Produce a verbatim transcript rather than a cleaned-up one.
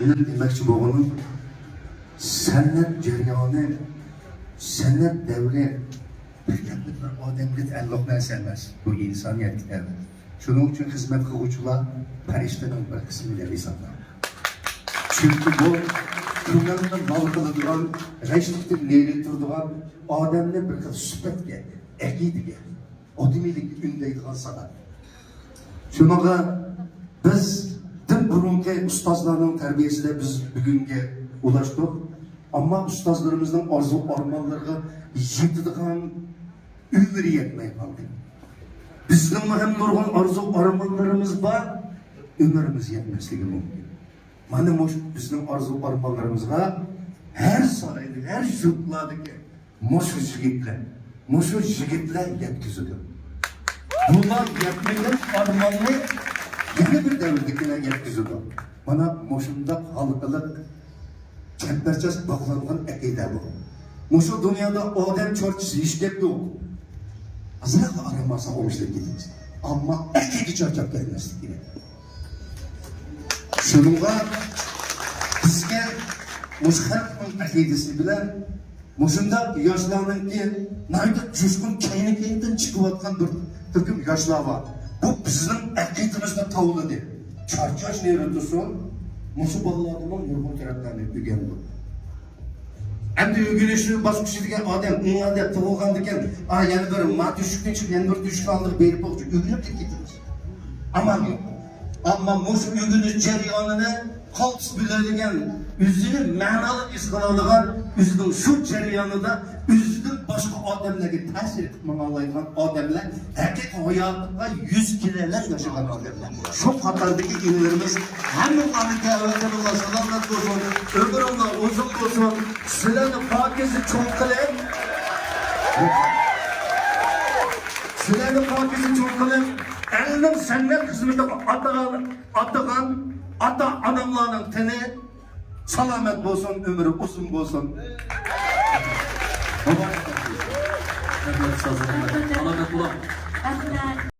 مېنىڭ دېمەكچى بولغىنىم، سەنئەت جەريانى، سەنئەت دەۋرى پەقەتلا بىر ئادەمگە تەئەللۇق نەرسە ئەمەس. بۇ ئىنسانىيەتكە تەۋە. شۇنىڭ ئۈچۈن خىزمەت قىلغۇچىلار پەرىشتىنىڭ بىر قىسمى دەپ ھېسابلاڭ. چۈنكى بۇ كۆڭۈلنى لال قىلىدىغان، غەشلىكتىن نېرى تۇرىدىغان، ئادەمنى بىر خىل سۈپەتكە، ئەقىدىگە، ئادىمىيلىككە ئۈندەيدىغان سادا. شۇنىڭغا بىز دىن بۇرۇنقى ئۇستازلارنىڭ تەربىيەسىدە بىز بۈگۈنگە ئۇلاشتۇق. ئەمما ئۇستازلىرىمىزنىڭ ئارزۇ ئارمانلىرىغا يېتىدىغان ئۆمرى يەتمەي قالدى. بىزنىڭمۇ ھەم نۇرغۇن ئارزۇ ئارمانلىرىمىز بار، ئۆمرىمىز يەتمەسلىكى مۇمكىن. مانا مۇشۇ بىزنىڭ ئارزۇ ئارمانلىرىمىزغا ھەر سارايدا، ھەر يۇرتلاردىكى مۇشۇ يىگىتلەر، مۇشۇ يىگىتلەر يەتكۈزىدۇ. بۇلار يەتمىگەن ئارماننى يەنە بىر دەۋردىكىلەر يەتكۈزىدۇ. مانا مۇشۇنداق ھالقىلىق، چەمبەرچاس باغلانغان ئەقىدە بۇ. مۇشۇ دۇنيادا ئادەم چارچىسى ھېچ گەپ يوق. ئازراقلا ئارام ئالساق ئوڭشىلىپ كېتىمىز. ئەمما ئەقىدە چارچاپ كەتمەسلىك كېرەك. شۇنىڭغا بىزگە مۇشۇ خەلقنىڭ ئەقىدىسى بىلەن مۇشۇنداق ياشلارنىڭكى ناھايىتى جۇشقۇن كەينى-كەينىدىن چىقىۋاتقان بىر تۈركۈم ياشلار بار. بۇ بىزنىڭ ئەقىدىمىزنى تاۋلىدى. چارچاش نېرى تۇرسۇن، مۇشۇ بالىلاردىنمۇ نۇرغۇن تەرەپلەرنى ئۆگەندۇق. ئەمدى ئۆگىنىش باسقۇچى دېگەن ئادەم ئۇنىڭ دەپ تۇغۇلغاندىكىن، ئا، يەنە بىر ما تۆشۈكتىن چىقىپ، يەنە بىر تۆشۈك ئالدىغا بېرىپ بولغۇچە ئۆگىنىپ كېتىپ كېتىمىز. ئامال يوق. ئەمما مۇشۇ ئۆگىنىش جەريانىنى قالتىس بىلەلىگەن، ئۆزىنى مەنالىق ھېس قىلالىغان، ئۆزىنىڭ شۇ جەريانىدا ئۆزىدىن باشقا ئادەملەرگە تەسىر قىلىپ ماڭالايدىغان ئادەملەر ھەقىقىي ھاياتقا يۈز كېرەلەر ياشىغان ئادەملەر. شۇ قاتاردىكى ئىنىلىرىمىز ھەممىڭلارنى دەۋەت قىلىڭلار، سالامەت بولسۇن، ئۆمرۈڭلار ئۇزۇن بولسۇن، سىلەرنى پاكىزە چوڭ قىلىپ، سىلەرنى پاكىزە چوڭ قىلىپ، ئەلنىڭ سەنئەت خىزمىتىگە ئاتىغان، ئاتىغان ئاتا-ئاناملارنىڭ تېنى سالامەت بولسۇن، ئۆمرى ئۇزۇن بولسۇن. مۇبارەك بولسۇن. رەھمەت، ئۇستاز، رەھمەت. سالامەت بولۇڭ. رەھمەت.